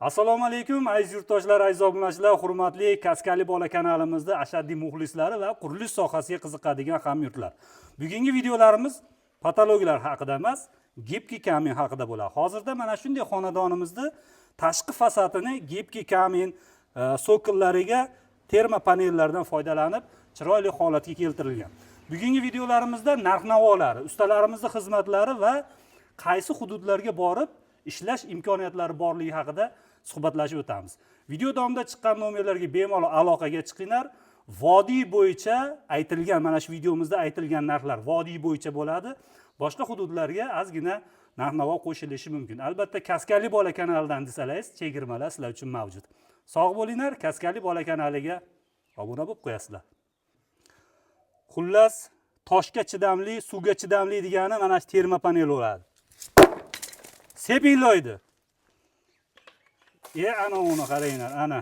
Assalomu alaykum aziz yurtdoshlar, aziz obunachilar, hurmatli Kaskali bola kanalimizda ashaddiy muxlislari va qurilish sohasiga qiziqadigan hamyurtlar. Bugungi videolarimiz patologlar haqida emas, гибкий kamin haqida bo'ladi. Hozirda mana shunday xonadonimizda tashqi fasadini гибкий kamin sokollariga termopanellardan foydalanib chiroyli holatga keltirilgan. Bugungi videolarimizda narx-navolari, ustalarimizning xizmatlari va qaysi hududlarga borib ishlash imkoniyatlari borligi haqida suhbatlashib o'tamiz. Video davomida chiqqan nomerlarga bemalol aloqaga chiqinglar. Vodiy bo'yicha aytilgan, mana shu videomizda aytilgan narxlar vodiy bo'yicha bo'ladi. Boshqa hududlarga ozgina narx-navo qo'shilishi mumkin. Albatta, Kaskali bola kanalidan desalaringiz, chegirmalar sizlar uchun mavjud. Sog' bo'linglar, Kaskali bola kanaliga obuna bo'lib qo'yasizlar. Xullas, toshga chidamli, suvga chidamli degani mana shu termopanel bo'ladi. Sepingloydi. Ana uni qaranglar, ana.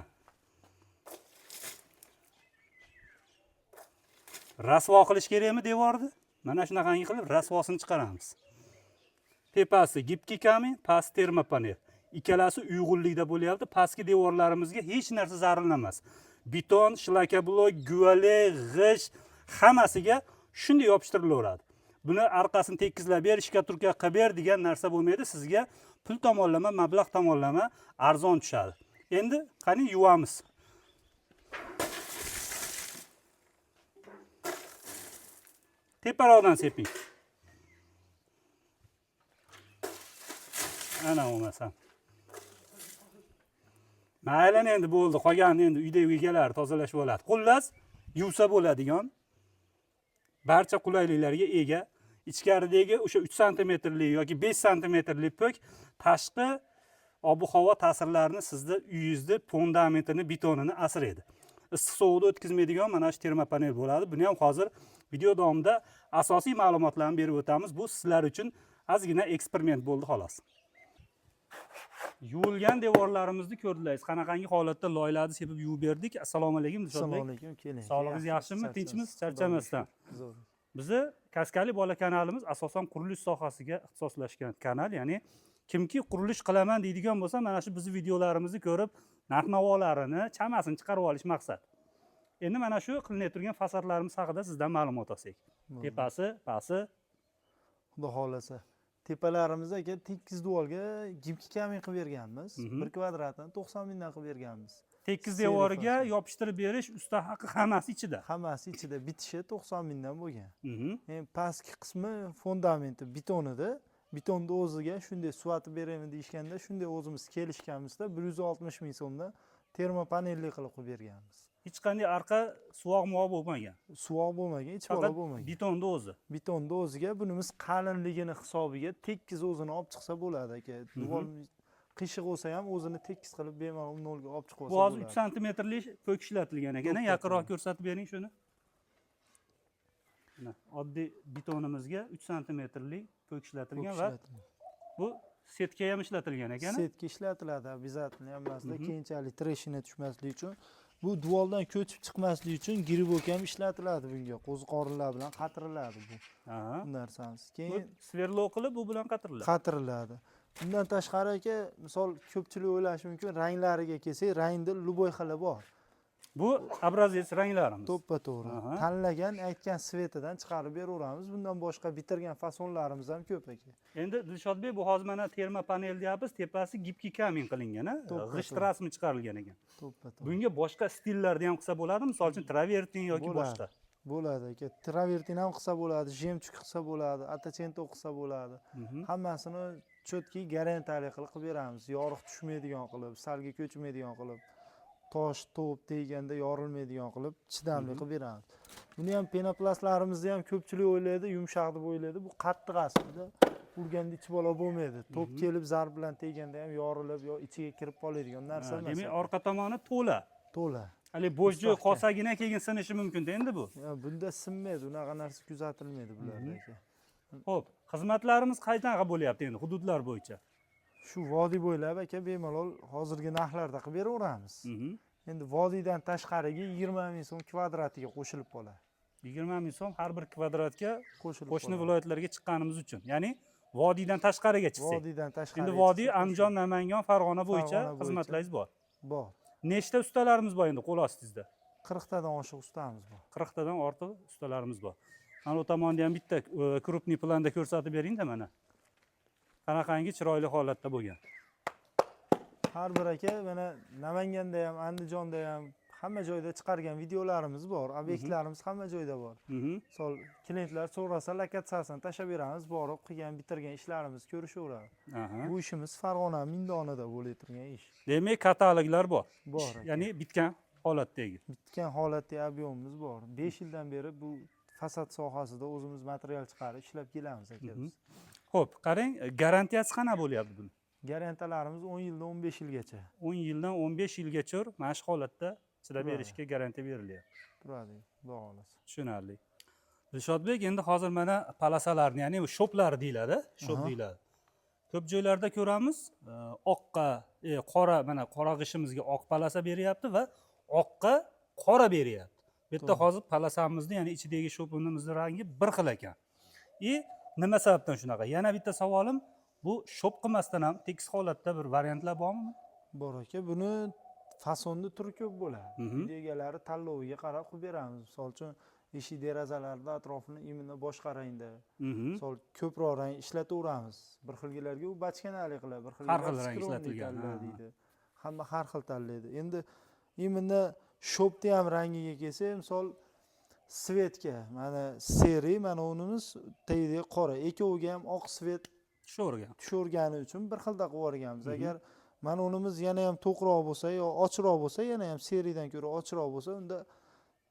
Rasvo qilish kerakmi devorni? Mana shunaqangi qilib rasvosini chiqaramiz. Tepasi гибкий kamin, past termopanel. Ikkalasi uyg'unlikda bo'lyapti. Pastki devorlarimizga hech narsa zararlamas. Beton, shlakablok, guvalak, g'isht hammasiga shunday yopishtirilaveradi. Buni orqasini tekizlab ber, shkaturka qilib ber degan narsa bo'lmaydi. Sizga pul tomonlama, mablag' tomonlama arzon tushadi. Endi qani yuvamiz. Teparoqdan seping. Ana bo'lmasam. Mayli endi bo'ldi, qolganini endi uyda egalari tozalashib oladi. Xullas, yuvsa bo'ladigan barcha qulayliklarga ega. Ichkaridagi o'sha 3 santimetrli yoki 5 santimetrli po'k tashqi ob-havo ta'sirlarini sizni uyingizni fundamentini, betonini asraydi. Issiq sovuqni o'tkazmaydigan mana shu termopanel bo'ladi. Buni ham hozir video davomida asosiy ma'lumotlarni berib o'tamiz. Bu sizlar uchun ozgina eksperiment bo'ldi xolos. Yuvilgan devorlarimizni ko'rdilaringiz, qanaqangi holatda loylarni sepib yuvib berdik. Assalomu alaykum Dilshodbek. Assalomu alaykum, keling. Sog'lig'ingiz yaxshimi? Tinchmiz, charchamasdan. Zo'r. Bizni Kaskali bola kanalimiz asosan qurilish sohasiga ixtisoslashgan kanal, ya'ni kimki qurilish qilaman deydigan bo'lsa, mana shu bizni videolarimizni ko'rib, narx-navolarini, chamasini chiqarib olish maqsad. Endi mana shu qilinayotgan turgan fasadlarimiz haqida sizdan ma'lumot olsak. Tepasi, pasi. Xudo xohlasa. Tepalarimiz aka tekis devorga гибкий kamin qilib berganmiz. Bir kvadratini 90 mingdan qilib berganmiz. Tekis devorga yopishtirib berish usta haqi hammasi ichida. Hammasi ichida, bitishi 90 mingdan bo'lgan. Endi pastki qismi fundamenti betonida, betonni o'ziga shunday suvatib beraymi deyishganda, shunday o'zimiz kelishganmizda 160 ming so'mdan termopanelli qilib qo'yib berganmiz. Hech qanday arqa suvoq muvoq bo'lmagan. Suvoq bo'lmagan, hech bola Faqat bo'lmagan. Betonni o'zi. Betonni o'ziga bunimiz qalinligini hisobiga tekis o'zini olib chiqsa bo'ladi aka. Devor qiyshiq bo'lsa ham o'zini tekis qilib bemalol nolga olib chiqib Bu olsa hozir 3 bo'ladi. santimetrli po'k ishlatilgan ekan. To'ppa Yaqinroq to'g'ri. ko'rsatib bering shuni. Mana oddiy betonimizga 3 santimetrli po'k ishlatilgan va bu setka ham ishlatilgan ekan. Setka ishlatiladi обязательно hammasida, keyinchalik treshina tushmasligi uchun, bu devordan ko'chib chiqmasligi uchun gribok ham ishlatiladi bunga, qo'ziqorinlar bilan qatiriladi bu narsamiz. Keyin sverlo qilib bu bilan qatiriladi. Qatiriladi. Bundan tashqari aka, misol ko'pchilik o'ylashi mumkin, ranglariga kelsak, rangda любой xili bor. Bu obrazец ranglarimiz. To'ppa to'g'ri. Tanlagan, aytgan svetidan chiqarib beraveramiz. Bundan boshqa bitirgan fasonlarimiz ham ko'p aka. Endi Dilshodbek, bu hozir mana termopanel deyapmiz, tepasi гибкий kamin qilingan, a? G'isht rasmi chiqarilgan ekan. To'ppa to'g'ri. Bunga boshqa stillarda ham qilsa bo'ladi, misol uchun travertin yoki boshqa. Bo'ladi aka. Travertin ham qilsa bo'ladi, jemchuk qilsa bo'ladi, atachento qilsa bo'ladi. Hammasini cho'tki garantiyali qilib qilib beramiz. Yorug' tushmaydigan qilib, salga ko'chmaydigan qilib, tosh to'p teganda yorilmaydigan qilib, chidamli qilib beramiz. Buni ham penoplastlarimizni ham ko'pchilik o'ylaydi, yumshoq deb o'ylaydi. Bu qattiq aslida. Urganda ichi bola bo'lmaydi. To'p kelib zarb bilan teganda ham yorilib yo ichiga kirib qoladigan narsa emas. Demak, orqa tomoni to'la. To'la. Hali bo'sh joy Mustahkam. qolsagina keyin sinishi mumkin endi bu. Ya, bunda sinmaydi, unaqa narsa kuzatilmaydi bularda aka. Xo'p, xizmatlarimiz qaynaqa bo'lyapti endi hududlar bo'yicha? Shu vodiy bo'ylab aka bemalol hozirgi narxlarda qilib beraveramiz. Endi vodiydan tashqariga 20 ming so'm kvadratiga qo'shilib qoladi. 20 ming so'm har bir kvadratga Qo'shilib qo'shni qoladi. viloyatlarga chiqqanimiz uchun. Ya'ni Vodiydan tashqariga chiqsak. Vodiydan tashqari. Endi vodiy Andijon, Namangan, Farg'ona bo'yicha Farg'ona bo'yicha. xizmatlaringiz bor. Bor. Nechta ustalarimiz bor endi qo'l ostingizda? 40 tadan oshiq ustamiz bor. 40 tadan ortiq ustalarimiz bor. Mana u tomonda ham bitta крупный planda ko'rsatib beringda, mana. Qanaqangi chiroyli holatda bo'lgan. Har bir aka, mana Namanganda ham, Andijonda ham, hamma joyda chiqargan videolarimiz bor, obyektlarimiz hamma joyda bor. Misol, klientlar so'rasa, lokatsiyasini tashlab beramiz, borib qilgan, bitirgan ishlarimizni ko'rishaveradi. Bu ishimiz Farg'ona Mindonida bo'lib turgan ish. Demak, kataloglar bor. Bor, aka. Ya'ni bitgan holatdagi. Bitgan holatda объем imiz bor. 5 yildan beri bu fasad sohasida o'zimiz material chiqarib ishlab kelamiz, aka, biz. Xo'p, qarang, garantiyasi qanaqa bo'lyapti buni? Garantiyalarimiz 10 yildan 15 yilgacha. 10 yildan 15 yilgacha mana shu holatda chidab Turadi. berishga garantiya berilyapti. Turadi, xudo xohlasa. Tushunarli. Dilshodbek, endi hozir mana полоса larni, ya'ni шов lar deyiladi, шов deyiladi. Ko'p joylarda ko'ramiz, oqqa qora, mana qora g'ishimizga oq полоса beryapti va oqqa qora beryapti. Bu yerda hozir полоса mizni, ya'ni ichidagi шов imizni rangi bir xil ekan. И nima sababdan shunaqa? Yana bitta savolim, bu шов qilmasdan ham tekis holatda bir variantlar bormi? Bor, aka, buni fasonni turi ko'p bo'ladi. Uyda egalari tanloviga qarab qilib beramiz. Misol uchun, eshik derazalarni atrofini именно boshqa rangda, misol, ko'proq rang ishlataveramiz. Bir xilgilarga u bachkanalik qiladi, bir Har xilgilar xil rang скромный ishlatilgan, tanla ha. deydi. Hamma har xil tanlaydi. Endi именно шов ni ham rangiga kelsak, misol, свет ga mana серый, mana unimiz tagidagi qora, ikkoviga ham oq свет Tushavergan. tushavergani uchun bir xilda qilib yuborganmiz. Agar mana unimiz yana ham to'qroq bo'lsa yo ochiqroq bo'lsa, yana ham серый dan ko'ra ochiqroq bo'lsa, unda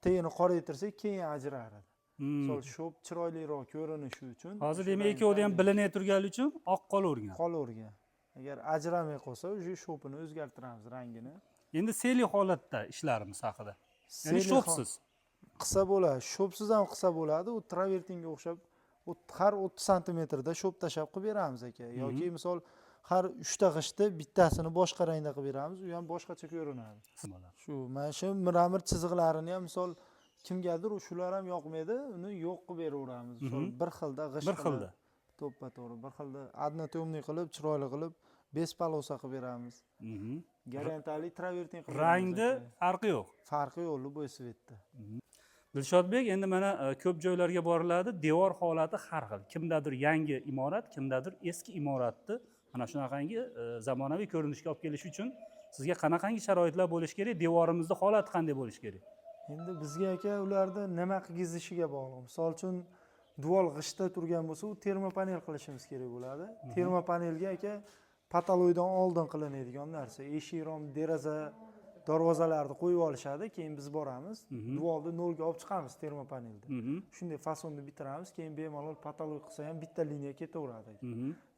tagini qoraytirsak, keyin ajrar edi. Misol, шов chiroyliroq ko'rinishi uchun Hozir o'sha demak rangni ikkovida ham tanlaymiz. bilinay turgani uchun oq qolavergan. Qolavergan. Agar ajramay qolsa, уже шов ini o'zgartiramiz rangini. Endi серый holatda ishlarimiz haqida. Ya'ni Серый шов siz. Qilsa bo'ladi, шов siz ham qilsa bo'ladi. U travertinga o'xshab har 30 santimetrda шов tashlab qilib beramiz, aka, yoki misol, har uchta g'ishtni bittasini boshqa rangda qilib beramiz, u ham boshqacha ko'rinadi. Shu mana shu мрамор chiziqlarini ham, misol, kimgadir shular ham yoqmaydi, uni yo'q qilib beraveramiz. Misol, bir xilda g'isht Bir xilda. To'ppa to'g'ri, bir xilda однотонный qilib, chiroyli qilib, без полоса qilib beramiz. Garantiyali travertin qilib beramiz, Rangni aka. farqi yo'q. Farqi yo'q, любой цвет da. Dilshodbek, endi mana ko'p joylarga boriladi, devor holati har xil. Kimdadir yangi imorat, kimdadir eski imoratni mana shunaqangi zamonaviy ko'rinishga olib kelish uchun sizga qanaqangi sharoitlar bo'lishi kerak? Devorimizni holati qanday bo'lishi kerak? Endi bizga, aka, ularni nima qilgizishiga bog'liq. Misol uchun, devor g'ishtda turgan bo'lsa, u termopanel qilishimiz kerak bo'ladi. Termopanelga, aka, потолок dan oldin qilinadigan narsa. Eshik, rom, deraza, darvozalarni qo'yib olishadi, keyin biz boramiz, devorni nolga olib chiqamiz termopanelda. Shunday fasonni bitiramiz, keyin bemalol потолок qilsa ham bitta liniya ketaveradi.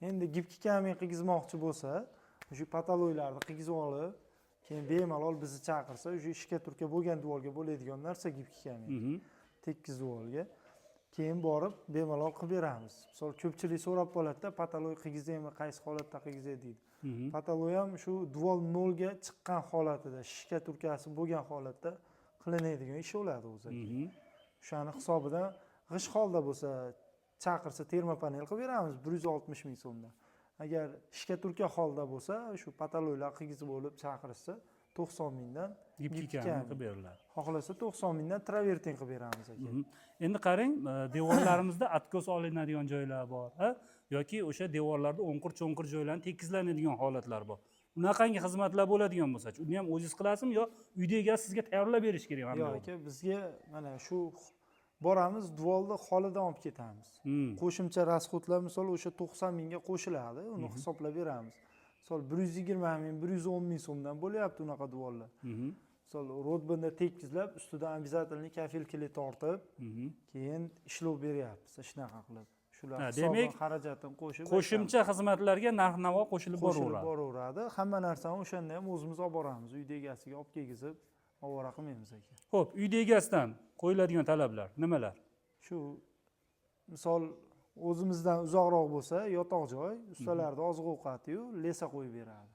Endi гибкий камень qilgizmoqchi bo'lsa, o'sha потолок larni qilgizib olib, keyin bemalol bizni chaqirsa, o'sha штукатурка bo'lgan devorga bo'ladigan narsa гибкий камень, tekis devorga keyin borib bemalol qilib beramiz. Misol, ko'pchilik so'rab qoladida, потолок qilgizaymi, qaysi holatda qilgizay deydi. Потолок ham shu devor nolga chiqqan holatida, штукатурка si bo'lgan holatda qilinadigan ish bo'ladi o'zi. O'shani hisobidan g'isht holda bo'lsa, chaqirsa, termopanel qilib beramiz 160 000 so'mdan. Agar штукатурка holda bo'lsa, shu потолок lar qilgizib bo'lib chaqirishsa, 90 mingdan Гибкий гибкий камень камень. qilib beriladi. Xohlasa, 90 mingdan travertin qilib beramiz, aka. Endi qarang, devorlarimizda откос olinadigan joylar bor, ha? Yoki o'sha devorlarda o'nqir cho'nqir joylarni tekizlanadigan holatlar bor. Unaqangi xizmatlar bo'ladigan bo'lsa, uni ham o'zingiz qilasizmi yo uyda egasi sizga tayyorlab berish kerak mana bu Yo'q, yoqni? aka, bizga mana shu boramiz, devorni holidan olib ketamiz. Qo'shimcha расход lar, misol, o'sha 90 mingga qo'shiladi, uni hisoblab beramiz. Misol, 120 ming, 110 ming so'mdan bo'lyapti unaqa devorlar. Misol, rodbunda tekizlab, ustidan обязательно кафель клей tortib, keyin ishlov beryapmiz shunaqa qilib. Shular Ha, hisobini, demak, xarajatini qo'shib Qo'shimcha xizmatlarga narx navo qo'shilib qo'shilib boraveradi. boraveradi. Hamma narsani o'shanda ham o'zimiz olib boramiz, uyda egasiga olib kelgizib ovora qilmaymiz, aka. Xo'p, uyda egasidan qo'yiladigan talablar nimalar? Shu, misol, o'zimizdan uzoqroq bo'lsa, yotoq joy, ustalarda oziq ovqatiyu леса qo'yib beradi.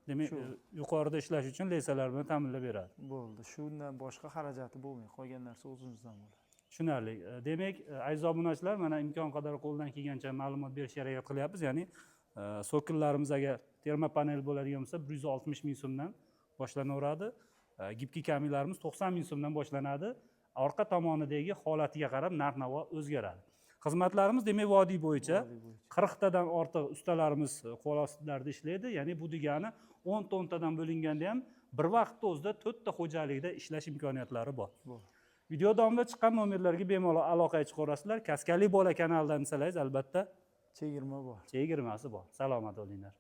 Demak, Shu. Yuqorida ishlash uchun леса lar bilan ta'minlab beradi. Bo'ldi, shundan boshqa xarajati bo'lmaydi, qolgan narsa o'zimizdan bo'ladi. Tushunarli. Demak, aziz obunachilar, mana imkon qadar qo'ldan kelgancha ma'lumot berishga harakat qilyapmiz. Ya'ni sokollarimiz agar termopanel bo'ladigan bo'lsa, 160 ming so'mdan boshlanaveradi. Гибкий камень larimiz 90 ming so'mdan boshlanadi. Orqa tomonidagi holatiga qarab narx navo o'zgaradi. Xizmatlarimiz, demak, vodiy bo'yicha Vodiy bo'yicha. 40 tadan ortiq ustalarimiz qo'l ostilarida ishlaydi. Ya'ni bu degani 10 ta 10 tadan bo'linganda ham bir vaqtda o'zida to'rtta xo'jalikda ishlash imkoniyatlari bor. Bor. Video davomida chiqqan nomerlarga bemalol aloqaga chiqaverasizlar. Kaskanlik bola kanalidan desalaringiz, albatta Chegirma bor. Chegirmasi bor. Salomat bo'linglar.